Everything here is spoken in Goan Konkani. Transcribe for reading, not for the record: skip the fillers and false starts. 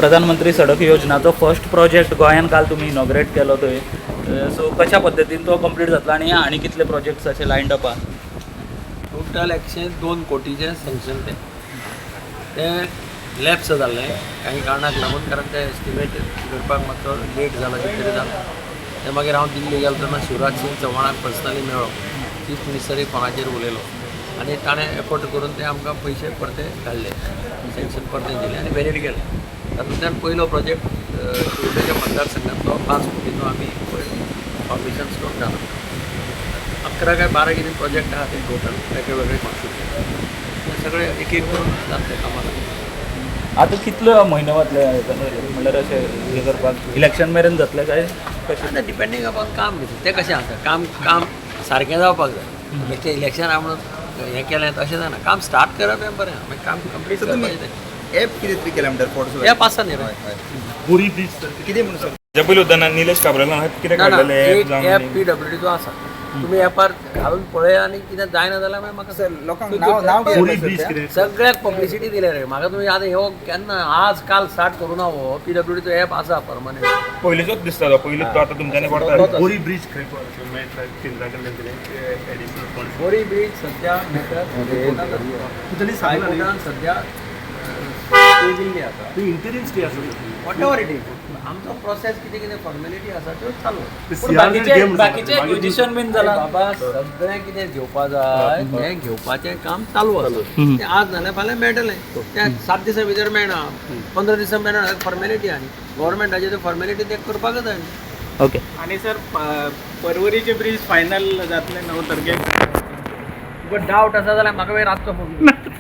प्रधानमंत्री सडक योजनाचो फर्स्ट प्रोजेक्ट गोंयान काल तुमी इनॉग्रेट केलो थंय. सो कशा पद्दतीन तो कंप्लीट जातलो आनी आनी कितले प्रोजेक्ट्स अशे लायंड अप आहा? टोटल 102 कोटीचें सँक्शन. तें तें लॅप्स जाल्लें काही कारणाक लागून, कारण तें एस्टिमेट करपाक मातसो लेट जाला, कितें तरी जालें तें. मागीर हांव दिल्ली गेलो तेन्ना शिवराज सिंग चौहाणाक पर्सनली मेळ्ळो, चीफ मिनिस्टरूय फोनाचेर उलयलो आनी ताणें एफर्ट करून ते आमकां पयशे परते घाडले, सँक्शन परते दिले आनी व्हॅलिड केले. तातूंतल्यान पयलो प्रोजेक्ट शिवोलेच्या मतदारसंघांतलो 5 कोटीचो आमी पयर फावंडेशन स्टोन घाला. 11 काय 12 कितें प्रोजेक्ट आहा ते टोटल वेगळे वेगळे कॉन्स्टिट्युएन्सी, ते सगळे एक एक करून जातले कामाक. आतां कितले म्हयने वतले म्हणल्यार अशें हें करपाक? इलेक्शन मेरेन जातलें काय कशें? आतां डिपेंडींग अपॉन काम कितें तें कशें आसा. काम काम सारकें जावपाक जाय. बेश्टें इलेक्शन आहा म्हणून हें केलें तशें जायना. काम स्टार्ट करप हें बरें, मागीर काम कंप्लीट सर, तुमी करपाचें तें. ॲप कितें तरी केलें म्हणटात फोर्स. एप आसा न्ही रे. बोरी ब्रिज सर. कितें म्हणून सर? जे पयलीं उदना निलेश काब्रालान कितें ना ना. काडलेलें एक app जावन एप आनी पीडब्ल्यूडीचो आसा. तुमी एपार घालून पळया आनी कितें जायना जाल्यार मागीर म्हाका सर, लोकांक नाव नाव बोरी कितें ब्रिज सर? कितें? सगळ्याक पब्लिसिटी दिल्या रे म्हाका. तुमी आतां ह्यो केन्ना आज काल स्टार्ट करूं ना. हो पीडब्ल्यूडीचो एप आसा परमनंट. पयलींचोच दिसता तो, पयलींच तो आतां तुमच्यांनी पडटा. बोरी ब्रिज खंय मेळटा केंद्रा कडल्यान कितें एडिशनल फंड? बोरी ब्रिज सध्या मॅटर तांणी सांगलां न्ही. हायकोर्टान सध्या स्टे दिल्ली आसा. इंटरिम स्टे आसा sir. What ever it is, आमचो प्रोसेस कितें कितें फॉर्मेलिटी आसा त्यो चालू. ते पूण CRZ बाकीचे गेम बाकीचे मागीर एक्विजिशन बीन जालां? बाबा, सगळें कितें घेवपा जाय तें घेवपाचें काम चालू आसा. तें आज नाल्यार फाल्यां मेळटलें. तें 7 दिसां भितर मेळना, 15 दिसां मेळना. फॉर्मेलिटी आनी गव्हर्मेंटाचे ते फॉर्मेलिटी ते करपाकच जाय न्ही. ओके. आणि सर, पर्वरीचे ब्रिज फायनल जातले 9 तारखेक? तुका डावट आसा जाल्यार म्हाका मागीर रातचो फोन कर.